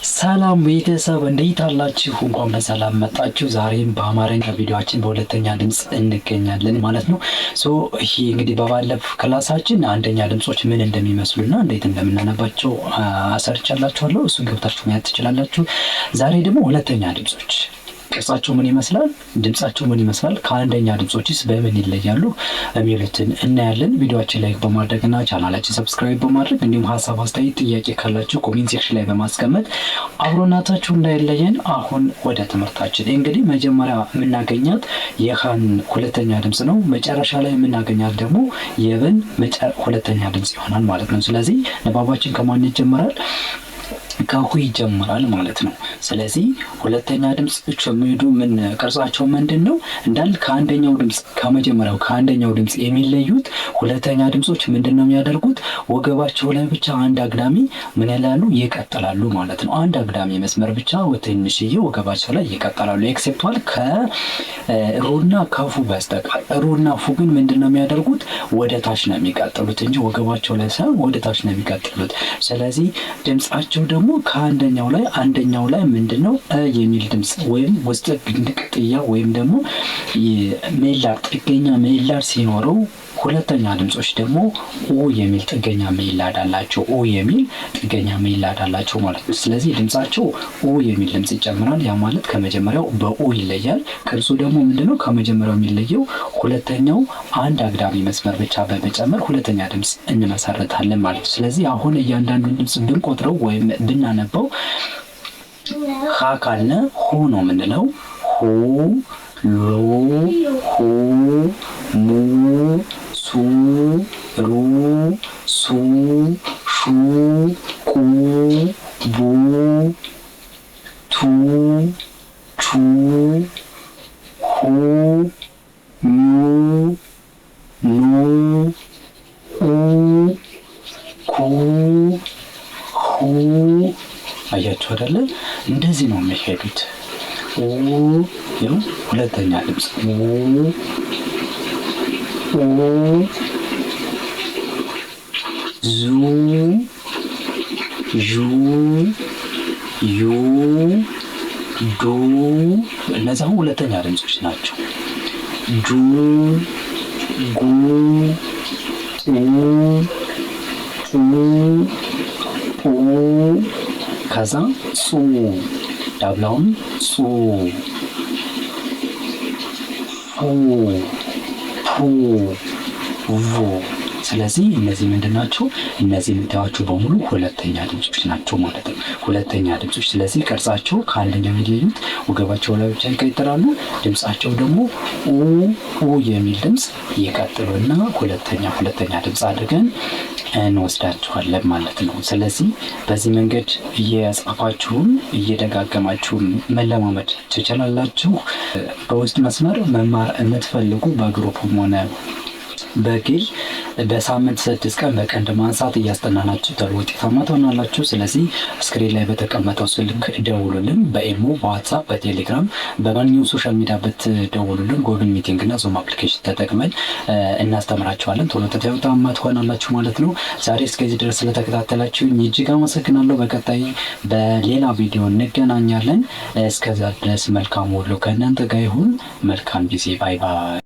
ሰላም ቤተሰብ፣ እንዴት አላችሁ? እንኳን በሰላም መጣችሁ። ዛሬም በአማርኛ ቪዲዮአችን በሁለተኛ ድምፅ እንገኛለን ማለት ነው። So ይሄ እንግዲህ በባለፈ ክላሳችን አንደኛ ድምጾች ምን እንደሚመስሉና እንዴት እንደምናነባቸው አሰርቻላችኋለሁ። እሱን ገብታችሁ ማየት ትችላላችሁ። ዛሬ ደግሞ ሁለተኛ ድምጾች ቅርጻቸው ምን ይመስላል፣ ድምጻቸው ምን ይመስላል፣ ከአንደኛ ድምጾችስ በምን ይለያሉ የሚሉትን እናያለን። ቪዲዮአችን like በማድረግ እና ቻናላችን subscribe በማድረግ፣ እንዲሁም ሀሳብ፣ አስተያየት፣ ጥያቄ ካላችሁ comment section ላይ በማስቀመጥ አብሮነታችሁ እንዳይለየን። አሁን ወደ ትምህርታችን። እንግዲህ መጀመሪያ የምናገኛት የሀን ሁለተኛ ድምጽ ነው። መጨረሻ ላይ የምናገኛት ደግሞ የበን ሁለተኛ ድምጽ ይሆናል ማለት ነው። ስለዚህ ንባባችን ከማን ይጀምራል? ከሁ ይጀምራል ማለት ነው። ስለዚህ ሁለተኛ ድምጾች የሚሄዱ ምን ቅርጻቸው ምንድን ነው እንዳል ከአንደኛው ድምጽ፣ ከመጀመሪያው ከአንደኛው ድምጽ የሚለዩት ሁለተኛ ድምጾች ምንድን ነው የሚያደርጉት? ወገባቸው ላይ ብቻ አንድ አግዳሚ ምን ይላሉ? ይቀጥላሉ ማለት ነው። አንድ አግዳሚ መስመር ብቻ ትንሽዬ ወገባቸው ላይ ይቀጥላሉ። Except ከሩና ከፉ በስተቀር። ሩና ፉ ግን ምንድን ነው የሚያደርጉት? ወደ ታች ነው የሚቀጥሉት እንጂ ወገባቸው ላይ ሳይሆን ወደ ታች ነው የሚቀጥሉት። ስለዚህ ድምጻቸው ደግሞ ከአንደኛው ላይ፣ አንደኛው ላይ ምንድነው እ የሚል ድምጽ ወይም ውስጥ ቅጥያ ወይም ደግሞ ምህላር፣ ጥገኛ ምህላድ ሲኖረው፣ ሁለተኛ ድምጾች ደግሞ ኡ የሚል ጥገኛ ምህላድ አላቸው። ኡ የሚል ጥገኛ ምህላድ አላቸው ማለት ነው። ስለዚህ ድምጻቸው ኡ የሚል ድምጽ ይጨምራል። ያ ማለት ከመጀመሪያው በኡ ይለያል። ቅርጹ ደግሞ ምንድነው? ከመጀመሪያው የሚለየው ሁለተኛው አንድ አግዳሚ መስመር ብቻ በመጨመር ሁለተኛ ድምጽ እንመሰርታለን ማለት ነው። ስለዚህ አሁን እያንዳንዱን ድምጽ ብንቆጥረው ወይም ብናነበው ሀ ካልነ ሁ ነው የምንለው። ሁ፣ ሉ፣ ሁ፣ ሙ፣ ሱ፣ ሩ፣ ሱ፣ ሹ፣ ቁ፣ ቡ፣ ቱ፣ ቹ፣ ሁ፣ ኙ፣ ኑ፣ ኡ፣ ኩ፣ ሁ። አያችሁ አይደለ? እንደዚህ ነው የሚሄዱት። ኡ ይኸው ሁለተኛ ድምፅ ኡ፣ ኡ፣ ዙ፣ ዡ፣ ዩ፣ ዱ። እነዚህ አሁን ሁለተኛ ድምጾች ናቸው። ጁ፣ ጉ፣ ጡ፣ ጩ፣ ጱ፣ ከዛ ጹ፣ ዳብላውን ጹ፣ ፉ፣ ፑ፣ ቩ። ስለዚህ እነዚህ ምንድን ናቸው? እነዚህ የምታዩቸው በሙሉ ሁለተኛ ድምጾች ናቸው ማለት ነው። ሁለተኛ ድምጾች። ስለዚህ ቅርጻቸው ከአንደኛው የሚለዩት ወገባቸው ላይ ብቻ ይቀጥላሉ። ድምጻቸው ደግሞ ኡ ኡ የሚል ድምጽ ይቀጥሉና ሁለተኛ ሁለተኛ ድምጽ አድርገን እንወስዳቸዋለን ማለት ነው። ስለዚህ በዚህ መንገድ እየጻፋችሁም እየደጋገማችሁም መለማመድ ትችላላችሁ። በውስጥ መስመር መማር የምትፈልጉ በ group ም ሆነ በግል በሳምንት 6 ቀን በቀን ማንሳት እያስጠናናችሁ ቶሎ ውጤታማ ትሆናላችሁ። ስለዚህ screen ላይ በተቀመጠው ስልክ ደውሉልን። በኢሞ፣ በዋትሳፕ፣ በቴሌግራም፣ በማንኛውም social media ብትደውሉልን Google Meeting እና Zoom application ተጠቅመን እናስተምራችኋለን። ቶሎ ውጤታማ ትሆናላችሁ ማለት ነው። ዛሬ እስከዚህ ድረስ ስለተከታተላችሁኝ እጅግ አመሰግናለሁ። በቀጣይ በሌላ ቪዲዮ እንገናኛለን። እስከዛ ድረስ መልካም ሁሉ ከእናንተ ጋር ይሁን። መልካም ጊዜ። Bye bye።